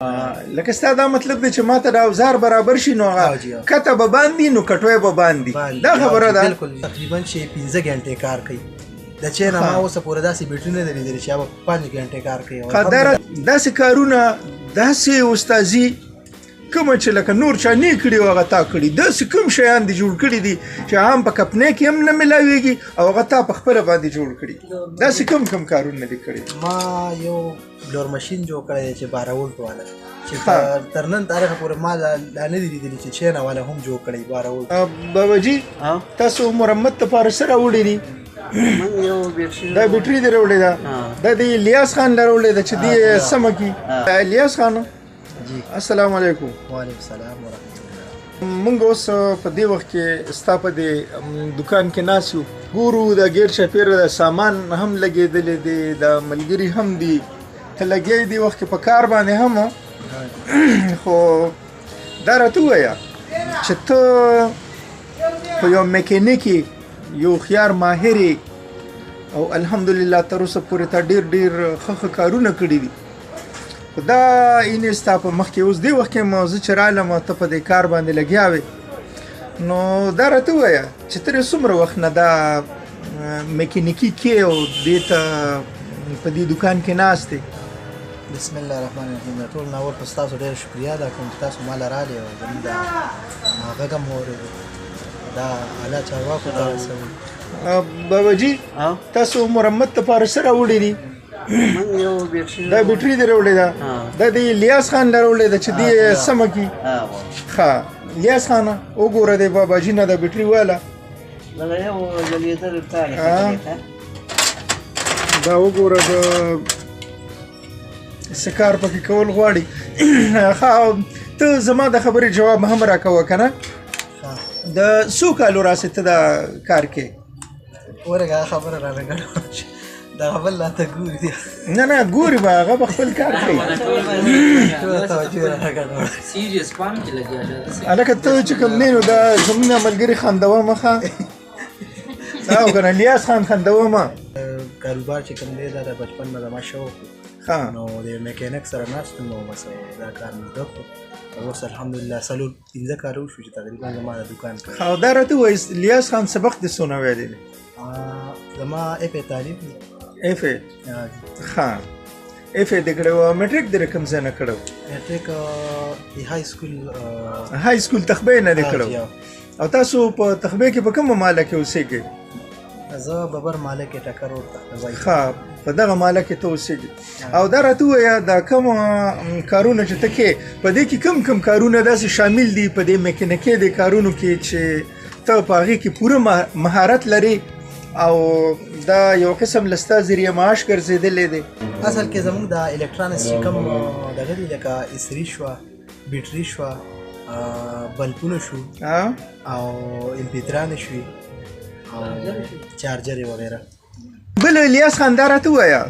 لکه ستا دا مطلب دی چې ماته دا اوزار برابر شي، نو هغه کته به باندې، نو کټوی به باندې، دا خبره ده. بالکل، تقریبا چې 15 غنټې کار کوي. د چې نه ما اوسه پورې داسې بیټري نه دی لیدلې چې هغه 5 غنټې کار کوي. قدر داسې کارونه، داسې استادي کوم چې لکه نور چا نه کړي او هغه تا کړي، داسې کوم شیان دي جوړ کړي دي چې عام په کپنې کې هم نه ملاويږي او هغه تا په خپله باندې جوړ کړي، داسې کوم کوم کارونه دي کړي؟ ما یو بلور ماشین جوړ کړی دی چې 12 ولټ والا، چې تر نن تاریخ پورې ما لا نه دی لیدلی چې چینا والا هم جوړ کړی 12 ولټ. بابا جی، تاسو مرمت لپاره څه راوړي دي؟ دا بیټری دی راوړې ده، دا د الیاس خان راوړې ده چې دی سمه کی. الیاس خان جی، السلام علیکم. وعلیکم السلام ورحمت الله. مونږ اوس په دې وخت کې ستا په دې دکان کې ناست یو، ګورو د ګیر چاپېره د سامان هم لګېدلی دی، د ملګري هم دي، ته لګیا دې وخت کې په کار باندې هم. خو دا راته ووایه چې ته خو یو میکانیک، یو هوښیار ماهر، او الحمدلله تر اوسه پورې تا ډېر ډېر ښه ښه کارونه کړي دي. خو دا اینې ستا په مخ کې اوس دې وخت کې زه چې رالم، ته په دې کار باندې لګیا وې، نو دا راته ووایه چې تر څومره وخت نه دا میکانیکي کې او دې ته په دې دکان کې ناست دی؟ بسم الله الرحمن الرحیم. ټول نه اول خو ستاسو ډېره شکریه ادا کوم چې تاسو ماله رالې او زموږ دا غږ هم واورېدو، دا اعلی چارواکو ته ورسوي. بابا جی، تاسو مرمت لپاره څه راوړي دي؟ دا بیټری دی راوړې ده، دا د الیاس خان راوړې ده چې دی سمه کی. ښه الیاس خان، وګوره دی بابا جی نه دا بیټری والا، دا وګوره د څه کار پکې کول غواړي. ښه، ته زما د خبرې جواب هم راکوه که نه. د څو کالو راسې ته دا کار کې؟ ورګه خبره را لګړه، دا بل لا ته ګوري دی. نه نه، ګوري به، هغه به خپل کار کوي. سیریس پام کې لګیا دی. هلکه ته چې کوم دی نو دا زموږ ملګري خندوه مخه او که نه الیاس خان خندوه ما. کاروبار چې کوم دی دا د بچپن نه زما شوق. نو د میکانیک سره ناست وم او بس دا کار مې زده کړو. اوس الحمدلله 4 5 کاله وشو چې تقریبا زما د دکان. او دا راته ووایه الیاس خان، سبق دې څونه ویلی دی؟ زما اف ای تعلیم. اف ای؟ ښه، اف ای دې کړی و، میټریک دې کوم ځای نه کړی؟ میټریک د های سکول. های سکول تخبې نه دې کړی. او تاسو په تخبې کې په کومه ماله کې اوسېږئ؟ زه ببر ماله کې، ټکر روډ تخبې. ښه، په دغه ماله کې ته اوسېږې. او دا راته ووایه، دا کوم کارونه چې ته کې، په دې کې کوم کوم کارونه داسې شامل دي په دې میکانیکي د کارونو کې چې ته په هغې کې پوره مهارت لرې او دا یو قسم له ستا ذریعه معاش ګرځېدلی دی؟ اصل کې زموږ د الکترونکس چې کوم دغه دي، لکه استري شوه، بیټري شوه، بلپونه شو او ام پي تران شوي او چارجر وغیره. بل الیاس خان، دا راته ووایه،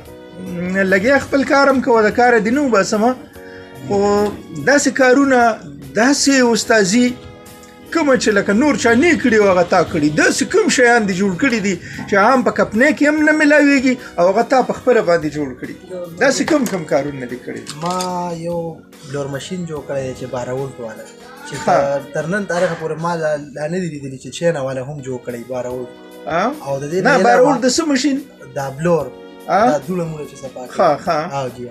لګیا خپل کار هم کوه، د کاره دې نه وباسم، خو داسې کارونه، داسې استادي کوم چې لکه نور چا نه کړي او هغه تا کړي، داسې کوم شیان دي جوړ کړي دي چې عام په کپنې کې هم نه ملاويږي او هغه تا په خپله باندې جوړ کړي، داسې کوم کوم کارونه دي کړي؟ ما یو بلور ماشین جوړ کړی دی چې 12 ولټ والا، چې تر نن تاریخ پورې ما لا نه دی لیدلی چې چینا والا هم جوړ کړی 12 ولټ. او د دې نه 12 ولټ د څه ماشین؟ دا بلور، دا دوړه مونږ چې صفا. ښه ښه، او جی.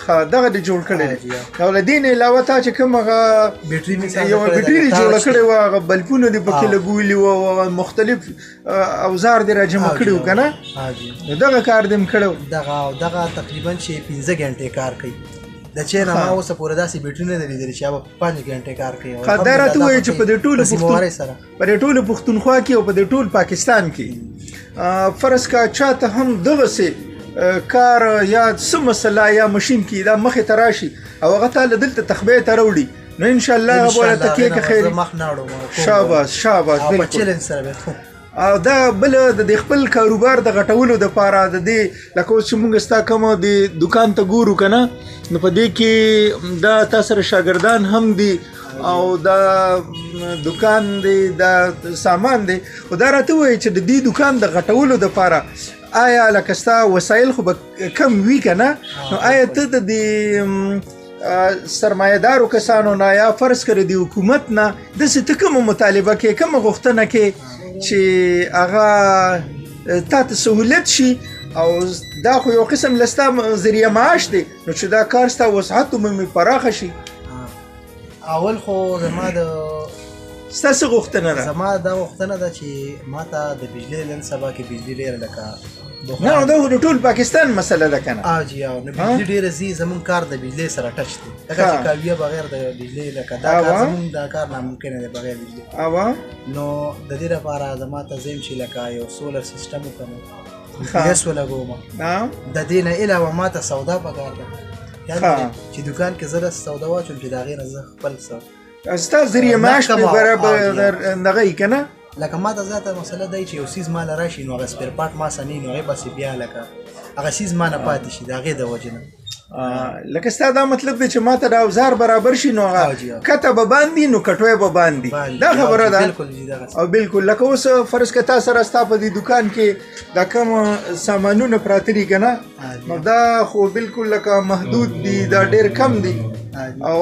ښه، دغه دې جوړ کړی دی. او له دې نه علاوه تا چې کوم هغه بیټري مې یوه بیټري دې جوړه کړې وه، هغه بلپونه دې پکې لګولي وو او مختلف اوزار دې راجمع کړي وو که نه؟ دغه کار دې هم کړی. دغه او دغه تقریبا چې 15 غنټې کار کوي. د چې نه ما اوسه پورې داسې بیټري نه دی لیدلې چې هغه 5 غنټې کار کوي. ښه، دا راته ووایه چې په دې ټولو پښتون، په دې ټولو پښتونخوا کې او په دې ټول پاکستان کې، فرض کا چاته هم دغسې کار یا څه مسله یا ماشین کې دا مخې ته راشي او هغه ته دلته تخبې ته راوړي، نو ان شاء الله هغه به ته کېکه خیر؟ مخ نه اړوم. شاباس شاباس، بالکل چیلنج سره به. او دا بل د خپل کاروبار د غټولو د پاره، د دې لکه اوس چې مونږ ستا کوم د دکان ته ګورو که نه، نو په دې کې دا تا سره شاګردان هم دي او دا دکان دی، دا سامان دی، خو دا راته ووایه چې د دې دکان د غټولو د پاره آیا لکه ستا وسایل خو به کم وي که نه، نو آیا ته د دې سرمایهدارو کسانو نه یا فرض کړه د حکومت نه داسې ته کومه مطالبه کې، کومه غوښتنه کې چې هغه تا ته سهولت شي؟ او دا خو یو قسم لستا ذریعه معاش دی، نو چې دا کار ستا وسعت ومومي، پراخه شي. اول خو زما د ستاسو غوښتنه ده؟ زما دا غوښتنه ده چې ما ته د بجلی نن سبا کې بجلی ډېره لکه نه، دا خو د ټول پاکستان مسله ده کنه. ا جی، او نو بجلی ډېره ځي، زمونږ کار د بجلی سره ټچ دی، لکه چې کاویه بغیر د بجلی لکه دا کار زمونږ دا کار ناممکن دی بغیر بجلی. نو د دې لپاره زما ته زم چې لکه یو سولر سیستم وکړم، ګیس ولګوم. د دې نه علاوه ما ته سودا پکار ده چې دکان کې زه سودا واچوم چې د هغې نه زه خپل څه ستا ذریعه معاش په برابر دغه یې کنه. لکه ما ته زیاته مسله دی چې یو څیز مال راشي نو هغه سپیر پارټ ما سره نه، نو هغې پسې بیا لکه هغه څیز ما نه پاتې شي د هغې د وجې نه. لکه ستا دا مطلب دی چې ما ته دا اوزار برابر شي نو هغه کته به باندې نو کټوی به باندې، دا خبره ده؟ بالکل جی، دغه. او بالکل، لکه اوس فرض که تا سره ستا په دې دکان کې دا کوم سامانونه پراته دي که نه، نو دا خو بالکل لکه محدود دي، دا ډېر کم دي، او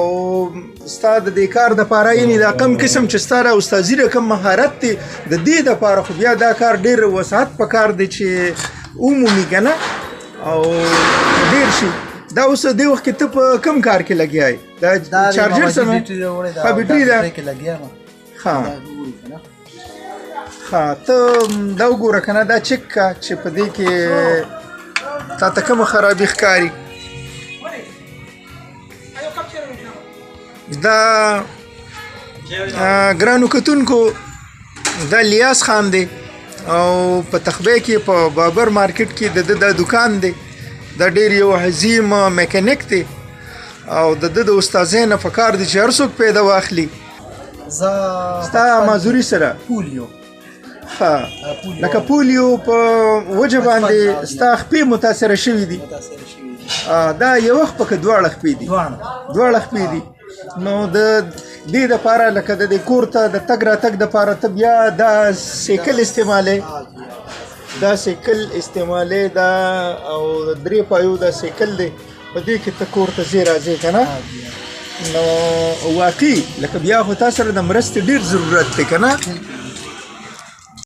ستا د دې کار دپاره، یعنې دا کم قسم چې ستا د استادي رقم مهارت دی، د دې دپاره خو بیا دا کار ډېر وسعت په کار دی چې ومومي که نه او ډېر شي. دا اوس دې وخت کې ته په کوم کار کې لګیا یې؟ دا چارجر څه ښه بیټري ده؟ ښه ښه، ته دا وګوره که نه، دا چک که چې په دې کې تا ته کومه خرابي ښکاري. دا ګرانو کتونکو، دا لیاس خان دی او په تخبه کې په بابر مارکیټ کې د ده دا دکان دی. دا ډیر یو عظیم میکانیک دی او د ده د استادۍ نه پکار دی چې هر څوک پیدا واخلي. زه ستا معذوري سره پولیو. ښه، لکه پولیو په وجه باندې ستا خپې متاثره شوي دي؟ دا یو خپه که دواړه خپې دي؟ دواړه خپې دي. نو د دې دپاره لکه د دې کور ته د تګ راتګ دپاره ته بیا دا سیکل استعمالوې؟ دا سیکل استعمالوې دا، او درې پایو دا سیکل دی، په دې کې ته کور ته ځې راځې که نه؟ نو واقعي لکه بیا خو تا سره د مرستې ډېر ضرورت دی که نه؟